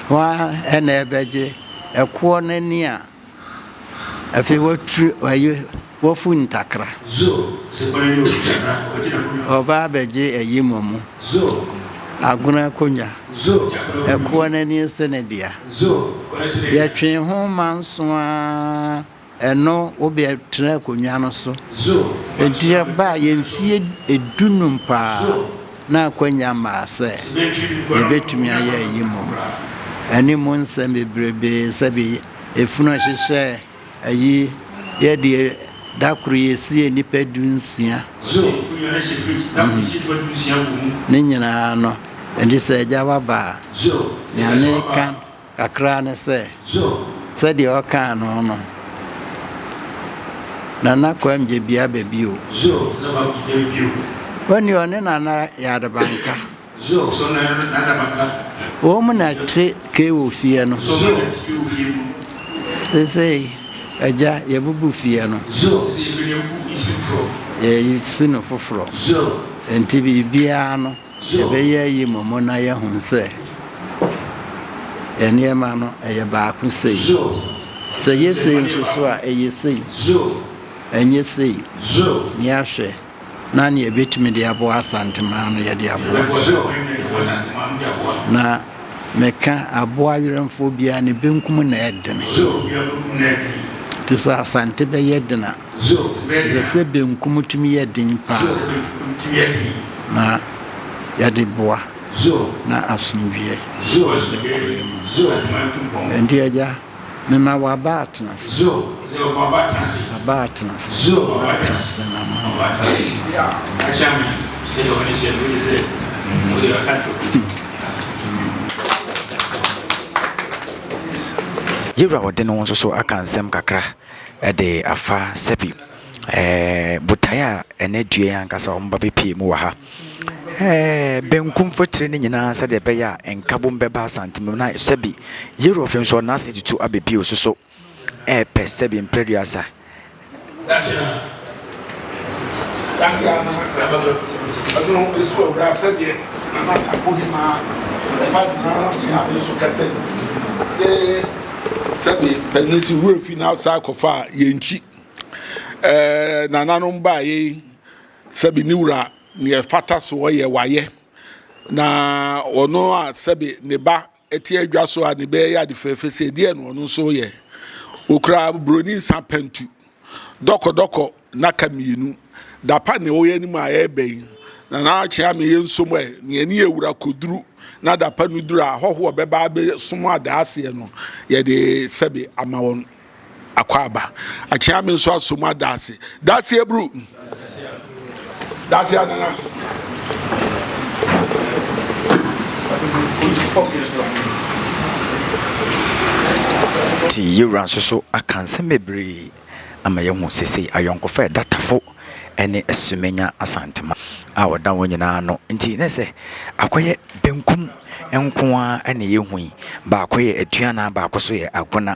hwan na ɛbɛgye ɛkoɔ no ani a afei waturu ayi wafu ntakra? Ɔba abɛgye ayi mmom, agono akonnwa, ɛkoɔ no ani se ne dea. Yɛtwee ho manson ara. Ɛno wobɛtena akonnwa no so. Enti ɛbaa yɛn mfeɛ dunum paa na akwanya mmaa sɛ yɛbɛtumi ayɛ ayi mmom. Ɛne mu nsɛm bebrebe sɛbe efunu hyehyɛ ayi yɛdeɛ da koro yɛsiee nnipa dunsia. Ne nyinaa no, enti sɛ agya waba a, nea meka. Kakra ne sɛ, sɛdeɛ ɔkaa no no, Nana Kwam Gyabia aba bio. Ɔne ɔne Nana Yadabanka. Wɔn na te Kewo fie no. Seesei, agya, yɛabubu fie no. Yɛresi no foforɔ. Enti biribiara no. Yɛbɛyɛ ayi mmom na yɛahu sɛ yɛn nneɛma no ɛyɛ baako sei. Sɛ ɛyɛ sei nso so a, ɛyɛ sei. Ɛnyɛ sei. Na yɛahwɛ na nea yɛbɛtumi de aboa Asanteman no yɛde aboa. Na meka aboa werɛmfoɔ biara ne benkum na ɛdene. Te sɛ Asante bɛyɛ den a. Ɛsɛ sɛ benkum tumi yɛ den paa na yɛde boa na asomdwoeɛ bɛkɔ yɛn mu. Enti Agya, Mema w'aba atena ase. Aba atena ase. Aba atena ase. Mema w'aba atena ase. Yɛwura ɔde ne ho nso so aka nsɛm kakra de afa sɛbi ɛɛ botaeɛ a ɛnɛ dua yi ankasa wɔn ba bɛpie mu wɔ ha. Ɛɛ benkum mfotire no nyinaa sɛdeɛ ɛbɛyɛ a nkabom bɛba Asante mu na sɛbi Yɛwura ɔfɛm nso ɔnase tutu abɛpie so so ɛɛpɛ sɛbi mprɛduasa. Sɛbi panin si wura fi na ɔsan kɔfa a yɛnkyi ɛɛ nananom baa yei sɛbi ne wura neɛ fata soɔ yɛ wayɛ na ɔno a sɛbi ne ba Ɛte adwa so a ne bɛyɛ ade fɛfɛ sɛ deɛ na ɔno nso yɛ. Okura broni nsa pɛntu dɔkɔdɔkɔ naka mmienu. Dapa ne ɔyɛ anim a ɛreba yi na n'akyea me yɛ nsom ɛ ne ɛne awura kɔduru na dapa no duru a ahɔhoɔ bɛba abɛsom adaaseɛ no yɛde sɛbe ama wɔn. Akwaaba. Akyea me nso aso mu adaase. Daase aburu. Daase anana. Nti yɛwura nso so aka nsɛm bebree ama yɛahu sesei ayɔnkofa a ɛda Tafo ne Asumenya Asantema a ɔda wɔn nyinaa ano nti na sɛ akɔyɛ benkum nko ara na yɛhu yi, baako yɛ Aduana, baako nso yɛ Agona.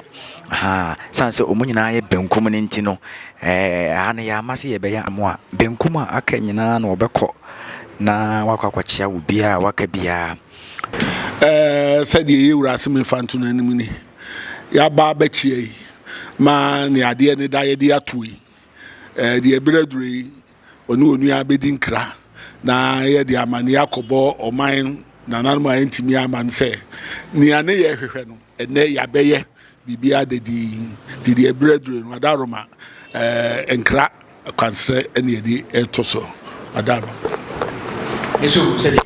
Ahaa, sane sɛ wɔn nyinaa yɛ benkum no nti no, ɛɛ ha no yɛama sɛ yɛbɛyɛ mo a, benkum a aka nyinaa na wɔbɛkɔ na wakɔ akɔkyea wo biara a waka biara. Ɛɛ sɛdeɛ yɛwura ase mefa nto no anim ni, yɛaba abɛkyea yi ma ne adeɛ ne da yɛde ato yi. Ɛɛ deɛ ɛberɛ aduro yi, ɔne onua bɛdi nkra na yɛde amanneɛ akɔbɔ ɔman nananom a ɛntumi ama no sɛ nea ne yɛ hwehwɛ no ɛnɛ yɛabɛyɛ biribiara da dii nti deɛ ɛberɛ aduro no adaroma ɛɛ nkra kwansrɛ ɛne yɛde ɛto so adaroma. Nso sɛdeɛ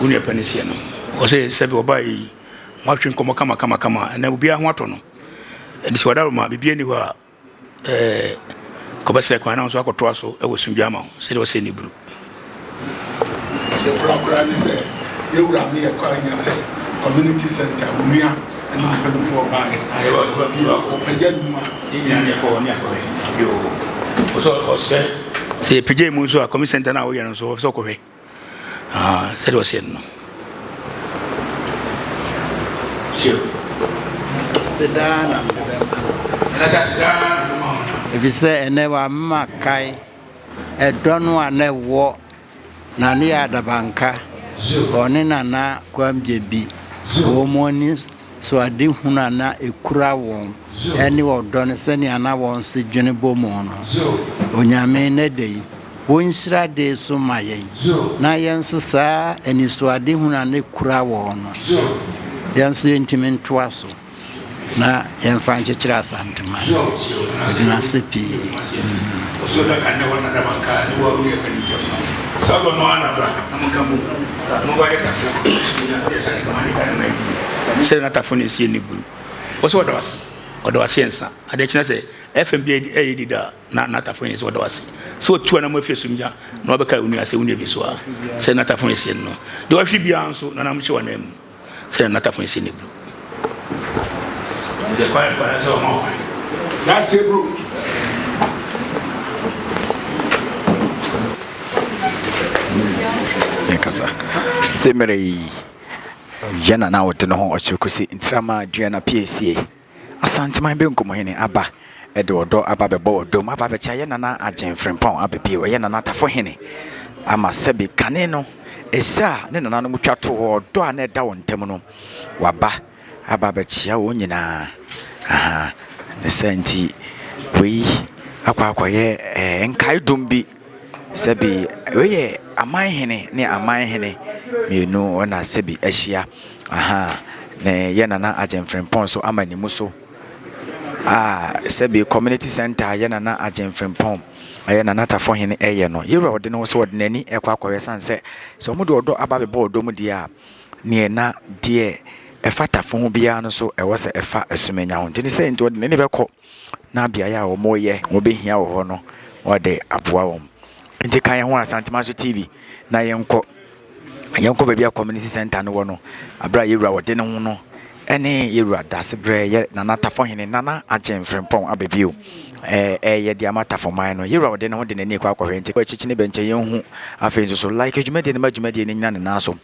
wo nua panin seɛ no, ɔsɛ sɛbi ɔbaa yi moatwe nkɔmmɔ kama kama kama ɛnɛ obiara ho atɔ no ɛnti sɛ ɔdaroma biribiara ni hɔ a Ɛɛ, kɔbɛsrɛ kwan na wo nso akɔtoa so wɔ sumdwa ama wo sɛdeɛ ɔsɛ ne buru. Deɛ korakora ne sɛ yɛwura me yɛ kɔ anya sɛ community center onua ne mpanimfoɔ baeɛ nti ɔpagya ne mu a. Ne nyinaa ne kɔ ne akɔhwɛ ɔsɛ ɔsrɛ sɛ yɛpagya mu nso a community center no a woyɛ no nso ɔsɛ ɔkɔhwɛ. Ah, sɛdeɛ ɔseɛ no no. Sure. Asedaa na mede bɛma no. Efisɛ ɛnnɛ wama makae ɛdɔ no a na ɛwɔ Nana Yaa Adabanka, ɔne Nana Kwam Gyebi, wɔn ani so adehunu a na ekura wɔn ne ɔdɔ no sɛnea na wɔn nso dwene bɔ mu no. Onyame, nnɛ da yi, Wo nhyira de so ma yɛn, na yɛn nso saa anisoadehunu a na ekura wɔn no, yɛn nso yɛntumi ntoa so na yɛmfa nkyekyere Asantema. Meda no ase pii. Sɛ na tafo no esie ne buru. Wɔsɛ wɔda wase. Wɔda wase nsa. Adeɛ kyena sɛ FM bi ɛyɛ dida a. Na n'atafo nyɛ sɛ wɔda wo ase sɛ watu anam afi asumgya na wabɛka wo nua sɛ wo nua bi so a sɛ n'atafo yɛ sie no deɛ wahwe biara nso nanam hyɛ w'anan mu sɛ n'atafo yɛ sie no buru deɛ kwan kwan sɛ ɔma kwan. That's it, bro. Yɛnkasa. Semere yi, yɛ na na ɔde ne ho ɔkyerɛ kɔsi Ntirama Aduana Piesie. Asanteman Benkumhene aba de ɔdɔ aba abɛbɔ ɔdɔ mu aba abɛkyɛ yɛ Nana Agyen Frimpong aba bio, ɛyɛ Nana Tafohene ama sɛbe kane no ɛsɛ a ne nananom twa too hɔ ɔdɔ a na ɛda wɔn ntam no waba aba abɛkyea wɔn nyinaa aha ne sɛ nti wei akɔ akɔyɛ ɛɛ nkaedum bi sɛbe wei yɛ amanhene ne amanhene mmienu na sɛbe ahyia. Ahaa, ne yɛ Nana Agyen Frimpong nso ama ne mu so a sɛbi community center a yɛ Nana Agyen Frimpong ɛyɛ Nana Tafohene ɛyɛ no. Yɛwura ɔde ne ho sɛ ɔde n'ani ɛkɔ akɔhwɛ sane sɛ sɛ wɔn de ɔdɔ aba abɛbɔ ɔdɔ mu deɛ a neɛ na deɛ. ɛfa Tafo ho biara no nso ɛwɔ sɛ ɛfa Asumanya ho. Nti ne sɛ nti ɔde n'ani bɛkɔ na beaeɛ a wɔyɛ wɔbɛhia wɔ hɔ no ɔde aboa wɔn. Nti ka yɛn ho Asantemaso TV na yɛnkɔ yɛnkɔ baabi a community center no wɔ no abere a yɛwura wɔde ne ho no ɛne yɛwura Dasebrɛ yɛ Nana Tafohene Nana Agyen Frempɔn aba bio ɛyɛ de ama Tafoman no yɛwura wɔde ne ho de n'ani kɔ akɔhwɛ nti akyikyi ne bɛnkyɛ yɛnhu afei nso so like dwumadie no ma dwumadie no nyina ne nan so.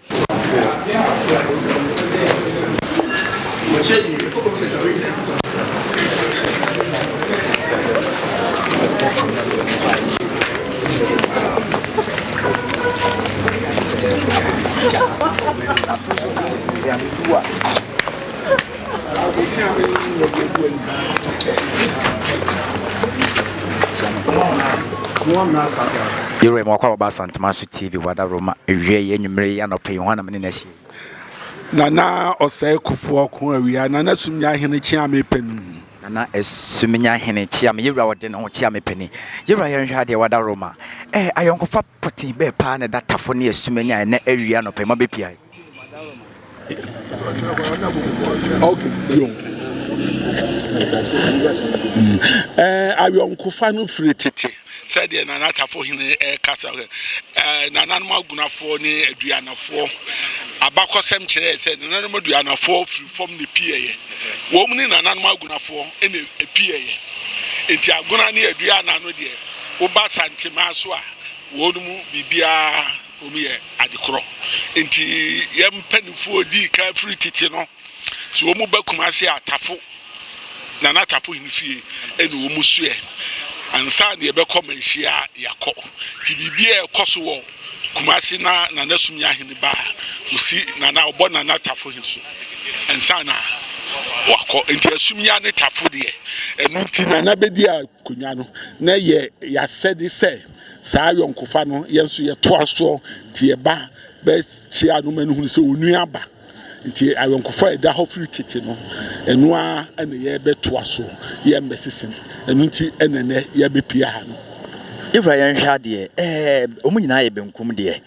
Yɛwura mu wakɔ a wɔba Asantema so TV wada Roma awia yi anwummere yi anɔpa yi ho anam ne n'ahyi. Nana Ɔsɛe Kofoɔ ko awia Nana Sumnya Hene kyea me panin. Nana Sumnya Hene kyea me yɛwura ɔde ne ho kyea me panin. Yɛwura yɛnhwɛ adeɛ wada Roma. Eh ayɔnkofa pɔtee bɛɛ paa na ɛda Tafo ne Asumanya ɛnɛ awia anɔpa yi ma bɛpia yi. Okay, yo. Mm. Eh, ayɔnkofa no firi tete sɛdeɛ Nana Tafo hene ɛkasa eh, nananom agunafoɔ ne aduanafoɔ abakɔsɛm kyerɛɛ sɛ nananom aduanafoɔ firi fam ne pieeɛ wɔn ne nananom agunafoɔ ne pieeɛ nti agona ne aduana no deɛ woba Santemaa so a wɔn mu biribiara wɔn yɛ ade korɔ. Nti yɛn mpanimfoɔ dii kan firi tete no, sɛ wɔn ba Kumasi a, Tafo, Nana Tafo hene fie ɛna wɔn soɛ ansa na yɛbɛkɔ Manhyia a yɛakɔ. Nti biribiara ɛkɔ so wɔ Kumasi na Nana Sumia hene ba a, ɔsi Nana, ɔbɔ Nana Tafo hene so ansa na wakɔ. Nti Asumia ne Tafo deɛ, ɛno nti Nana bɛdi akonnwa no, na ɛyɛ yɛasɛde sɛ Saa ayɔnkofa no, yɛn nso yɛtoa soɔ nti yɛba bɛkyia no ma no hunu sɛ onua aba. Nti ayɔnkofa a ɛda hɔ firi tete no, ɛno ara na yɛbɛtoa so, yɛmmɛsesem. Ɛno nti na ɛnnɛ yɛabɛpue ha no. Yɛwura yɛnhwɛ adeɛ ɛɛ wɔn nyinaa yɛ benkum deɛ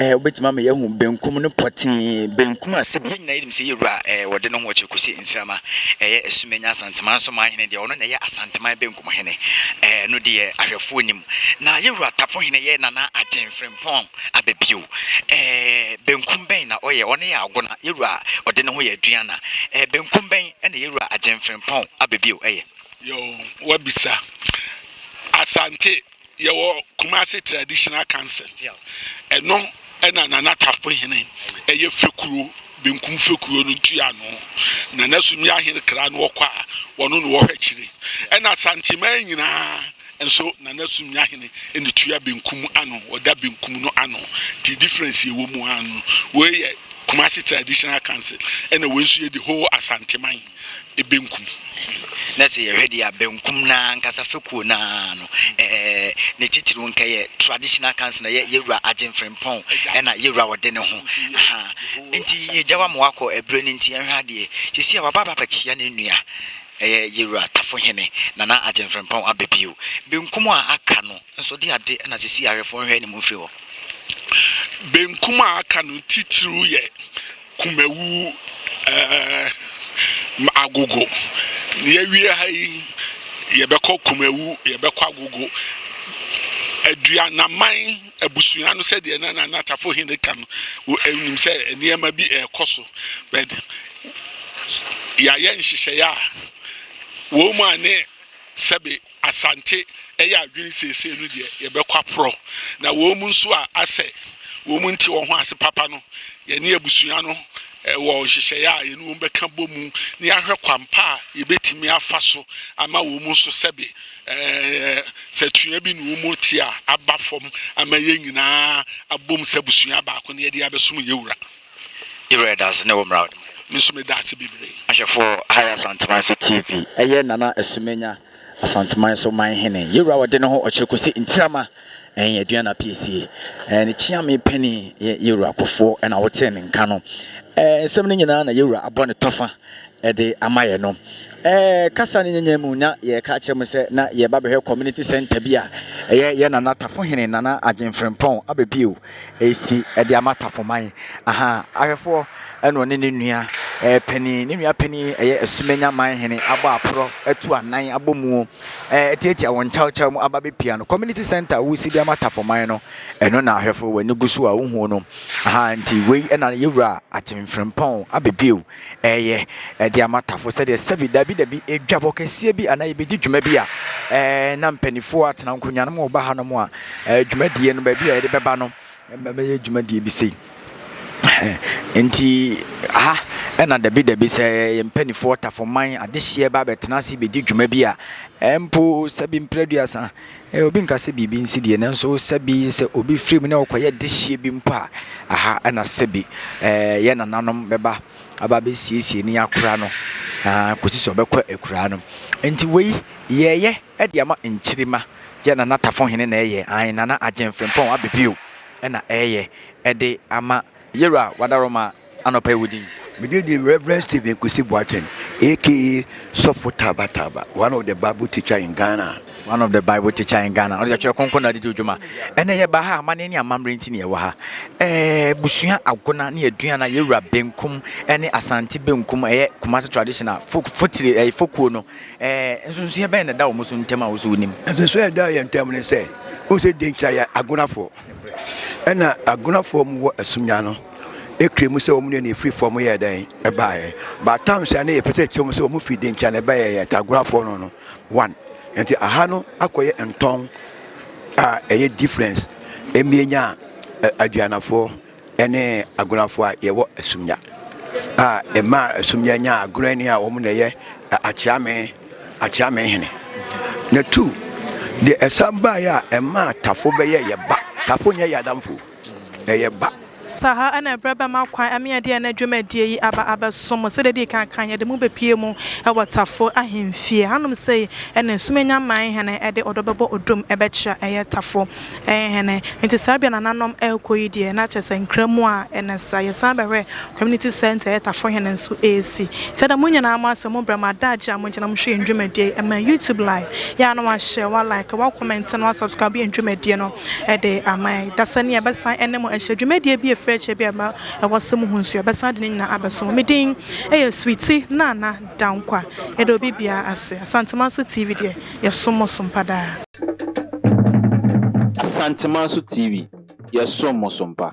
ɛɛ wobɛtumi ama yɛahu benkum no pɔtee benkum a sɛbi yɛn nyinaa yɛnim sɛ yɛwura ɛɛ wɔde ne ho ɔkyerɛ kɔsi nsirama ɛyɛ Asumanya Asanteman so man hene deɛ ɔno na ɛyɛ Asanteman benkum hene ɛɛ no deɛ ahwɛfoɔ nim Na yɛ wura Tafohene yɛ Nana Agyen Frimpong aba bio. Ɛɛ benkum bɛn na ɔyɛ? Ɔno yɛ Agona. Yɛ wura a ɔde ne ho yɛ Aduana. Ɛɛ benkum bɛn na yɛ wura Agyen Frimpong aba bio yɛ? Yoo, wabisa. Asante, yɛwɔ Kumasi Traditional Council. Ɛno na Nana Tafohene yɛ fekuro, benkum fekuo no ntuano. Nana Sumiahene kra no ɔkɔ a, ɔno na ɔhwɛ akyire. Ɛna Asanteman nyinaa Nso Nana Sumyahene na tua benkum ano, ɔda benkum no ano. Nti difference ɛwɔ mu ara no, wei yɛ Kumasi Traditional Council ɛna wei nso yɛ the whole Asanteman benkum. Na sɛ yɛhwɛ deɛ a, benkum no ara ankasa fekuo no ara no, ɛɛ ne titiriw nka yɛ Traditional Council na yɛ Yɛwura Agyen Frimpong ɛna Yɛwura ɔde ne ho. Ahaa. Nti yɛgya wo ama woakɔ ɛberɛ no nti yɛnhwɛ adeɛ. Seesei a waba aba abɛkyea ne nua. Ɛyɛ Yewura Tafohene Nana Agyen Frempɔn aba bio. Benkum a aka no nso de ade na sisi ahwɛfoɔ nhwɛ anim mfiri hɔ. Benkum a aka no titiriw yɛ Kumawu eh, Agogo. Yɛawie ha yi, yɛbɛkɔ Kumawu, yɛbɛkɔ Agogo. Aduanaman abusua no sɛdeɛ na Nana Tafohene ka no, wonim sɛ nneɛma bi ɛrekɔ so. But yɛayɛ nhyehyɛeɛ a wɔn mu a ne sɛbe Asante yɛ adwene seesei no deɛ yɛbɛkɔ aporɔ, na wɔn mu nso a asɛ wɔn mu nte wɔn ho ase papa no, yɛne abusua no wɔ nhyehyɛeɛ a yɛne wɔn bɛka bɔ mu na yɛahwɛ kwampa a yɛbɛtumi afa so ama wɔn mu nso sɛbe sɛ tua bi na wɔn mu te a aba fam ama yɛn nyinaa abom sɛ abusua baako na yɛde abɛsom yɛn wura. Yɛwura yɛda ase ne wo mmara wode ma yɛn. Me nso meda ase bebree. Ahwɛfoɔ, ha yɛ Asanteman so TV. Ɛyɛ Nana Asumenya, Asanteman so man hene. Yɛwura a ɔde ne ho ɔkyere kɔsi Ntirama ɛn Aduana Piesie. Ɛɛ ne kyeame panin yɛ Yɛwura Kofoɔ ɛna wotee ne nka no. Ɛɛ nsɛm no nyinaa na Yɛwura abɔ ne tɔfa ɛde ama yɛ no. Ɛɛ kasa no nyanya mu na yɛreka akyerɛ mo sɛ na yɛreba bɛhwɛ community center bi a ɛyɛ yɛ Nana Tafohene Nana Agyen Frimpong aba bio. resi de ama Tafoman. Aha, ahwɛfoɔ ɛna ɔne ne nua ɛɛ panin, ne nua panin ɛyɛ Asumenya man hene abɔ aporɔ, atu anan, abɔ muo, ɛɛ atiatia wɔn kyawkyaw mu aba bɛpia no. Community center a wosi de ama Tafoman no, ɛno na ahwɛfo w'ani gu so a wohu no. Aha nti wei ɛna yɛwura Akyem Frimpong abɛbio ɛyɛ ɛde ama Tafo sɛdeɛ sɛbi dabi dabi edwabɔ kɛseɛ bi anaa yɛbɛdi dwuma bi a ɛɛ na mpanimfoɔ atena nkonnwa no mu ba hanom a ɛɛ dwumadie no baabi a yɛde bɛba no bɛyɛ dwumadie bi sei. Nti ha ɛna dabi dabi sɛ yɛn mpanimfoɔ Tafoman adehyeɛ ba abɛtena ase bɛdi dwuma bi a mpo sɛbi mprɛduasa obi nka sɛ biribi nsi deɛ nanso sɛbi sɛ obi firi mu na ɔkɔyɛ dehyeɛ bi mpo a aha ɛna sɛbi yɛ nananom bɛba aba abɛsiesie ne akora no kɔsi sɛ ɔbɛkɔ akuraa no. Nti wei yɛyɛ de ama nkyirimma yɛ Nana Tafohene na ɛyɛ ae Nana Agyen Frimpong Abebio na ɛyɛ de ama Yɛwura Wadaroma anɔpa yi wo din? Me din de Rev. Stephen Kwesi Boateng aka Sɔfo Taba Taba, one of the Bible teacher in Ghana. One of the Bible teacher in Ghana. Ɔde kyerɛ kronkron na ɔde di dwuma. Ɛnɛ yɛba ha amanneɛ ne amammerɛ nti na yɛwɔ ha. Ɛɛ busua agona ne aduan a yɛwura benkum ne Asante benkum ɛyɛ Kumasi traditional fotire ɛyɛ fokuo no. Ɛɛ nsonsonoeɛ bɛn na ɛda wɔn so ntam a wo nso wonim? Nsonsonoeɛ a ɛda yɛn ntam ne sɛ, wohu sɛ Denkyira yɛ agonafoɔ. Ɛna agonafoɔ mu wɔ Asunya no ekura mu sɛ wɔn ne na efiri fam yɛ dɛn ɛbaeɛ. But times a ne yɛpɛ sɛ ɛkyerɛ mu sɛ wɔn firi Denkyira na ɛbaeɛ yɛ agonafoɔ no no one. Nti aha no akɔyɛ ntɔn a ɛyɛ difference emienya aduanafoɔ ne Agonafoɔ a yɛwɔ Asumnya a ɛmaa Asumnya nyaa Agonani a wɔn na ɛyɛ Akyeame Akyeame hene. Na tu deɛ ɛsan baeɛ a ɛmaa Tafo bɛyɛ yɛ ba. Tafo nyɛ yɛ adamfo, ɛyɛ ba. Saa na ɛberɛ bɛma kwan ama yɛde ɛnnɛ dwumadie yi aba abɛso mo. Sɛdeɛ ɛdii kan kan, yɛde mo bɛpue mu wɔ Tafo ahemfie. Hanom sei na Sumenya man hene de ɔdɔ bɛbɔ odum bɛkyerɛ ɛyɛ Tafo Ɛɛhɛn, ntsi saa ber a nananom rokɔ yi deɛ, na kyerɛ sɛ nkra mu a nna sa. Yɛsan bɛhwɛɛ community centre a ɛyɛ Tafohene nso resi. Ntsi yɛda mo nyinaa mo ase, mo brɛ, mo adagye a mogyina mo hwɛ yɛn dwumadie yi ma YouTube live. Yɛ a na wɔahyɛ, wɔalike, wɔakɔmɛnte na wɔasubscribe yɛn dwumadie no de ama yɛn. Dasani yɛbɛsan ne mo ahyia dwumadie bi a ɛfiri akyire bi a ɛwɔ sɛ muhu nso yɛbɛsan de ne nyinaa abɛso mo. Me din yɛ Sweetie Nana Dankwa. Yɛda obi biara ase. Asantemanso TV deɛ, Yɛsom mo so mpa daa. Asantemanso TV, yɛsom mo so mpa.